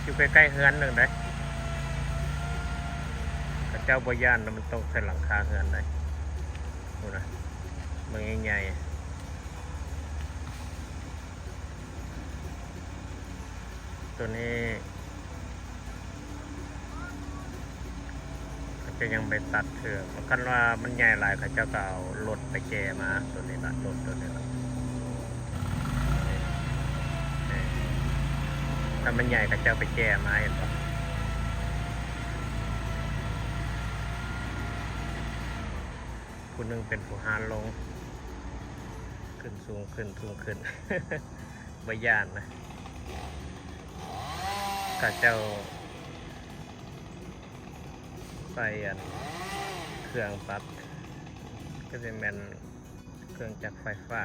ຢູ່ໃກ້ໆເຮືອນໜຶ່ງເດ້. ເຂົາເຈົ້າບໍ່ຢ້ານນະ, ມັນຕົກໃສ່ຫຼັງຄາເຮືອນເດ້. ພຸ້ນນະ, ເບິ່ງໃຫຍ່ໆ. ໂຕນີ້ ເຂົາເຈົ້າຍັງບໍ່ໄດ້ຕັດເທື່ອ. ຄັນວ່າມັນໃຫຍ່ຫຼາຍ ເຂົາເຈົ້າກໍເອົາລົດໄປແກ່ມາ. ໂຕນີ້ລະ, ລົດໂຕນີ້ລະ. ນີ້ ນີ້ ຖ້າມັນໃຫຍ່ ເຂົາເຈົ້າໄປແກ່ມາ, ເຫັນບໍ່? ຜູ້ໜຶ່ງເປັນຜູ້ຫານລົງ. ຂຶ້ນສູງຂຶ້ນ ສູງຂຶ້ນ ບໍ່ຢ້ານນະ. ເຂົາເຈົ້າໃສ່ອັນເຄື່ອງຕັດ ກໍຊິແມ່ນເຄື່ອງຈັກໄຟຟ້າ.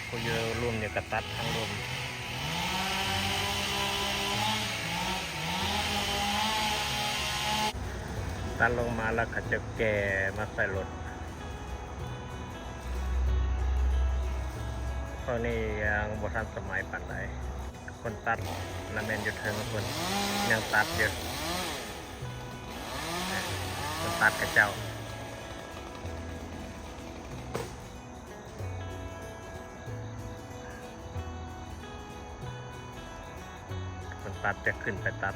ຜູ້ຢູ່ລຸ່ມນີ້ກໍຕັດທັງລຸ່ມ. ຕັດລົງມາແລ້ວເຂົາເຈົ້າແກ່ມາໃສ່ລົດ. ພວກນີ້ຍັງບໍ່ທັນສະໄໝປານໃດ. ຄົນຕັດນະແມ່ນຢູ່ເທິງພຸ້ນ ຍັງຕັດຢູ່. ຄົນຕັດເຂົາເຈົ້າ ຄົນຕັດຈະຂຶ້ນໄປຕັດ.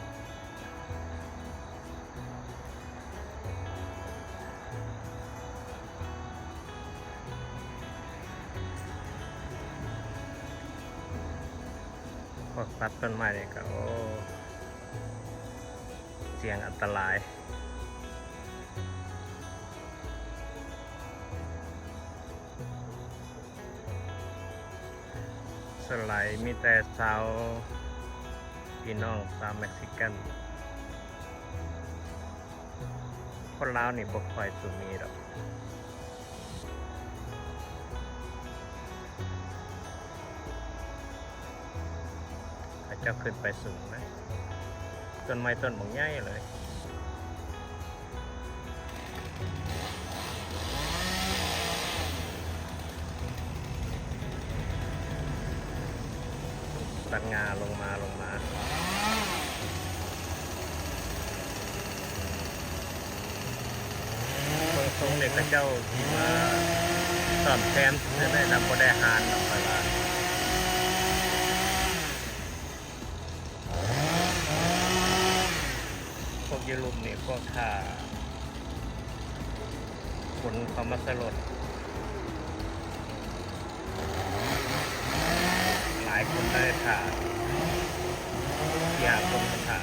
ພວກຕັດຕົ້ນໄມ້ນີ້ກໍ ໂອ້ ສ່ຽງອັນຕະລາຍ. ສ່ວນຫຼາຍມີແຕ່ຊາວ ພີ່ນ້ອງຊາວເມັກຊິກັນ. ຄົນລາວນີ້ບໍ່ຄ່ອຍຊິມີດອກ. ເຂົາເຈົ້າຂຶ້ນໄປສູງນະ, ຕົ້ນໄມ້ຕົ້ນບັກໃຫຍ່ເລີຍ. ຕັດງ່າລົງມາ ລົງມາ. ເບິ່ງຊົງນີ້ເຂົາເຈົ້າຊິມາສ້ອມແຊມຊື່ໆ ນະ, ບໍ່ໄດ້ຫານດອກ ຂ້ອຍວ່າ. ພວກຢູ່ລຸ່ມນີ້ພວກຖ້າຄົນເຂົ້າມາໃສ່ລົດ ຫຼາຍຄົນໄດ້ຖ້າ ສີ່ຫ້າຄົນມັນຖ້າ.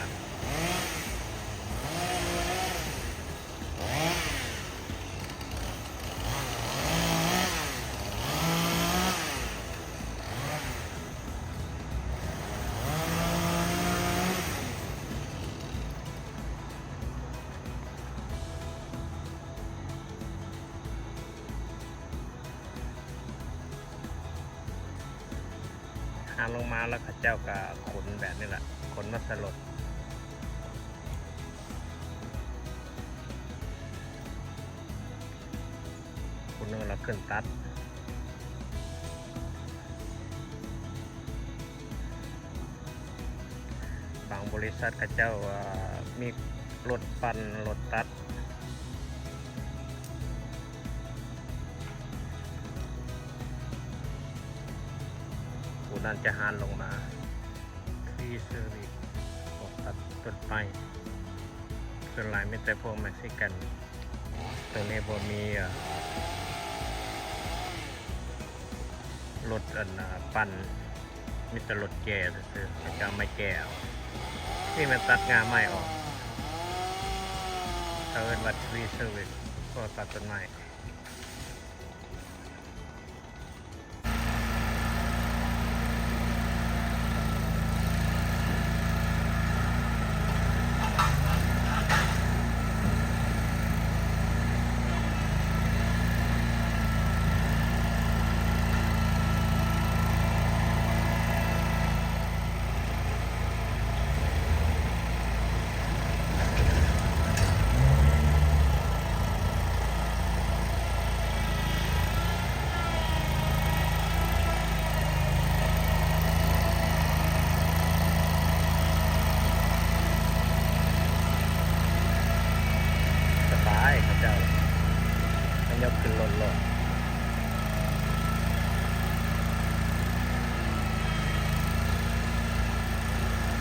ຫານລົງມາແລ້ວເຂົາເຈົ້າກໍຂົນແບບນີ້ແຫຼະ, ຂົນມາໃສ່ລົດ. ຜູ້ໜຶ່ງລະຂຶ້ນຕັດ. ບາງບໍລິສັດເຂົາເຈົ້າ ເອີ ມີລົດປັ່ນ ລົດຕັດ. ຜູ້ນັ້ນຈະຫານລົງມາ. ທຣີເຊີວິສ ພວກຕັດຕົ້ນໄມ້ ສ່ວນຫຼາຍມີແຕ່ພວກເມັກຊິກັນ. ໂຕນີ້ບໍ່ມີ ເອີ ລົດ ອັນ ປັ່ນ, ມີແຕ່ລົດແກ່ຊື່ໆ ເຂົາເຈົ້າມາແກ່ເອົາ. ນີ້ແມ່ນຕັດງ່າໄມ້ອອກ, ເຂົາເອີ້ນວ່າທຣີເຊີວິສ ພວກຕັດຕົ້ນໄມ້. ໂ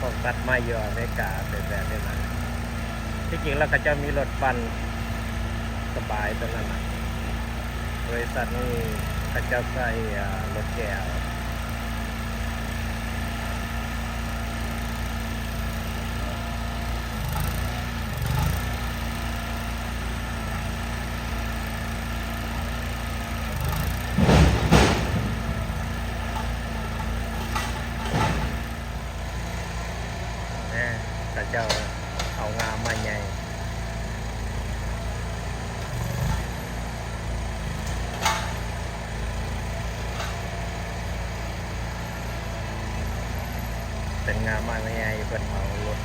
ພວກຕັດໄມ້ຢູ່ອາເມລິກາເປັນແບບນີ້ນະ. ທີ່ຈິງແລ້ວເຂົາເຈົ້າມີລົດປັ່ນສະບາຍຕົວນັ້ນນະ. ບໍລິສັດນີ້ເຂົາເຈົ້າໃຊ້ ອາ ລົດແກ່ເອົາ. ແມ່ ເຂົາເຈົ້າເອົາງ່າໄມ້ໃຫຍ່ ເປັນງ່າໄມ້ໃຫຍ່ ເພິ່ນເອົາລົດ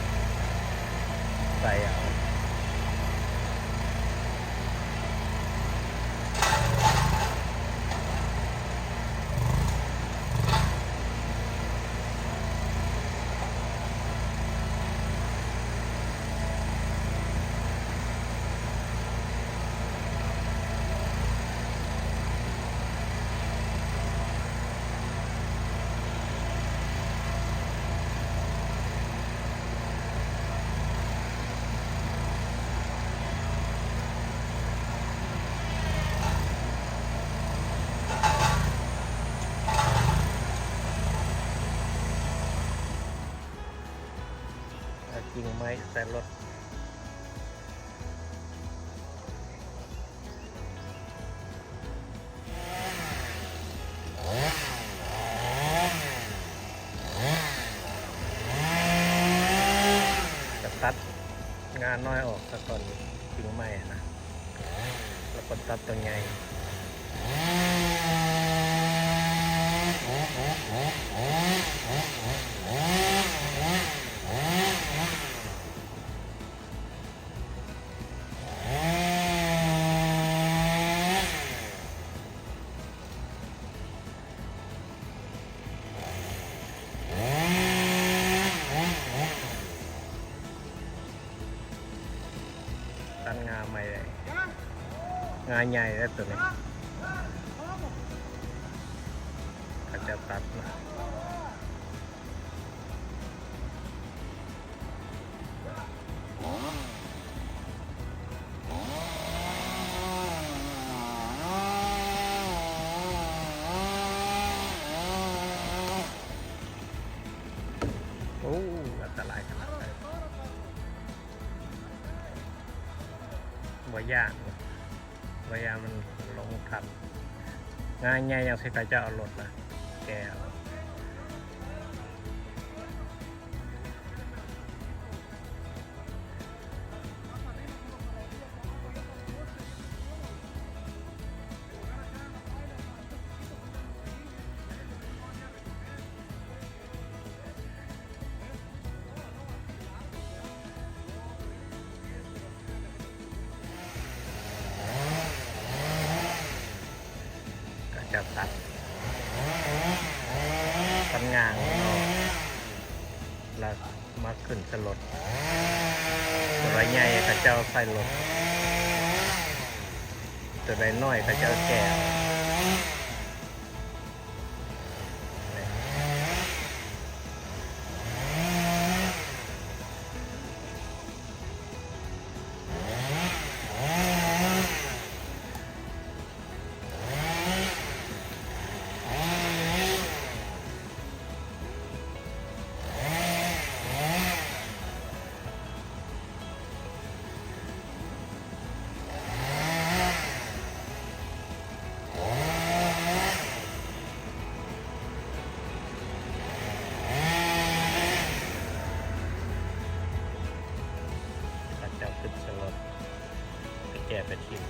ໃສ່ເອົາ. ເອົາກິ່ງໄມ້ໃສ່ລົດ. ກະຕັດງ່ານ້ອຍອອກສາກ່ອນ ກິ່ງໄມ້ນະ ແລ້ວກໍຕັດຕົວໃຫຍ່. ຕັດງ່າໃໝ່ ງ່າໃຫຍ່ແລ້ວໂຕນີ້ ເຂົາເຈົ້າຕັດມາ. ໂອ້ ອັນຕະລາຍຂະໜາດໃດ ບໍ່ຢ້ານ. ລະຍະມັນລົງທັບ ງາໃຫຍ່ຈັ່ງຊີ້ ເຂົາເຈົ້າເອົາລົດນະແກ່ເອົາ. ເຂົາເຈົ້າຕັດ ຕັດງ່າງອອກ ແລ້ວມາຂຶ້ນໃສ່ລົດ. ຕົວໃດໃຫຍ່ເຂົາເຈົ້າໃສ່ລົດ ຕົວໃດນ້ອຍເຂົາເຈົ້າແກ່. ເຂົາເຈົ້າຂຶ້ນໃສ່ລົດ ໄປແກ່ໄປຖິ້ມ.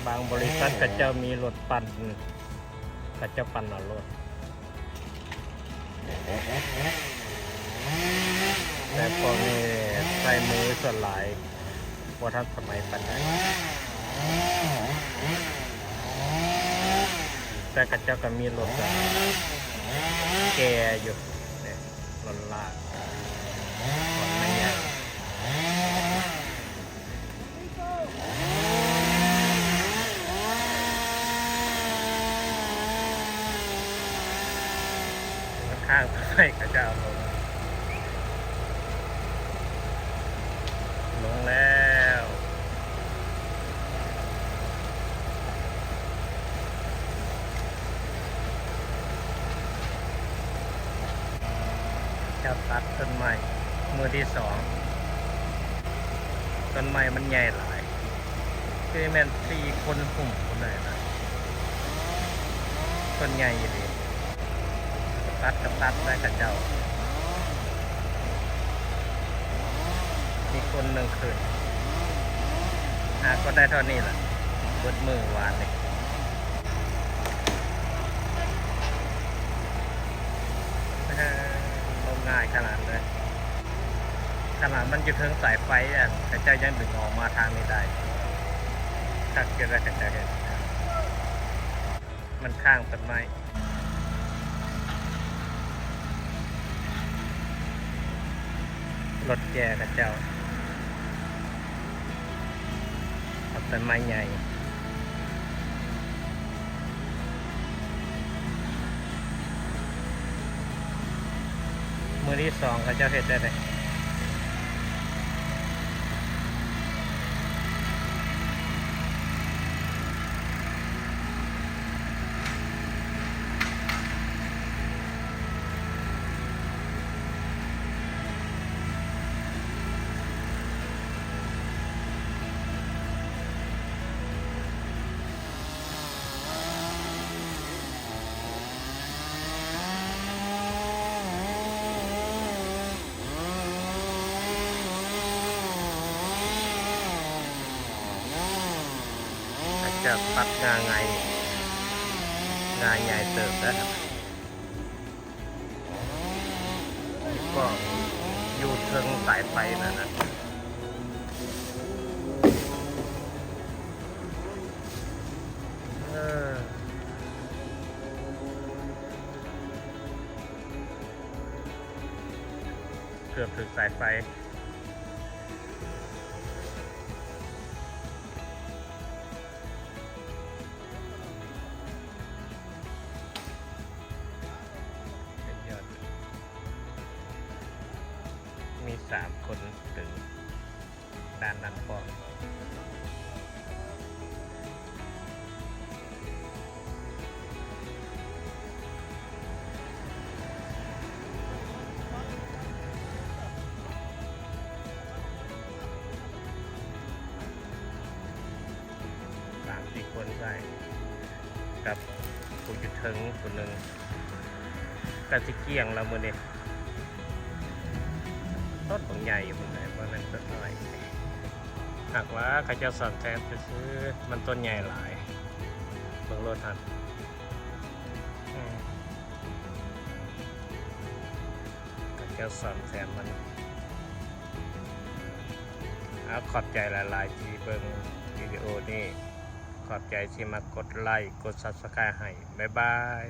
ບາງບໍລິສັດເຂົາເຈົ້າມີລົດປັ່ນ ເຂົາເຈົ້າປັ່ນເອົາໂລດ. ແຕ່ພວກນີ້ໃຊ້ມືສ່ວນຫຼາຍ ບໍ່ທັນສະໄໝປານໃດ ແຕ່ເຂົາເຈົ້າກໍມີລົດແກ່ຢູ່ເດ້ ລົດລາກ ລົດໃຫຍ່. ແລ້ວ ທາງໄປຂະເຈົ້າລົງ ລົງແລ້ວ. ເຈົ້າຕັດຕົ້ນໄມ້ມື້ທີສອງ ຕົ້ນໄມ້ມັນໃຫຍ່ຫຼາຍ ຄືແມ່ນສີ່ຄົນຫຸ້ມພຸ້ນເລີຍນະ ຕົ້ນໃຫຍ່ອີ່ຫຼີ. ຕັດກໍຕັດໄດ້ຂະເຈົ້າ ມີຄົນໜຶ່ງຂຶ້ນ ຫາກໍໄດ້ເທົ່ານີ້ແຫຼະ ເບິດມື້ວານນີ້. ລົງງ່າຍຂະໜາດເລີຍ ຂະໜາດມັນຢູ່ເທິງສາຍໄຟ ອັນ ຂະເຈົ້າຍັງດຶງອອກມາທາງນີ້ໄດ້ ຄັກຢູ່ເດີ ຂະເຈົ້າເຮັດ ມັນຄ້າງຕົ້ນໄມ້. ລົດແກ່ຂະເຈົ້າ ເອົາແຕ່ໄມ້ໃຫຍ່. ມື້ທີສອງເຂົາເຈົ້າເຮັດໄດ້ເດ. ຈະຕັດງ່າໄງ ງ່າໃຫຍ່ເຕີບເດີ. ກໍຢູ່ເທິງສາຍໄຟນັ້ນນະ ເອີ ເກືອບຖືກສາຍໄຟ. ສຸດຍອດ ມີສາມຄົນຕຶງດ້ານນັ້ນພ້ອມ. ສາມສີ່ຄົນໃສ່ ກັບຜູ້ຢູ່ເທິງຜູ້ໜຶ່ງ ກໍຊິກ້ຽງແລ້ວມື້ນີ້. ຕົ້ນບັກໃຫຍ່ຢູ່ພຸ້ນແຫຼະ ບໍ່ແມ່ນຕົ້ນນ້ອຍ. ຫາກວ່າເຂົາເຈົ້າສ້ອມແຊມຊື່ໆ ມັນຕົ້ນໃຫຍ່ຫຼາຍ. ເບິ່ງໂລດຫັ້ນ ອືມ ເຂົາເຈົ້າສ້ອມແຊມມັນ. ເອົາ ຂອບໃຈຫຼາຍໆທີ່ເບິ່ງວິດີໂອນີ້. ຂອບໃຈທີ່ມາກົດໄລ ກົດ Subscribe ໃຫ້. ບາຍບາຍ.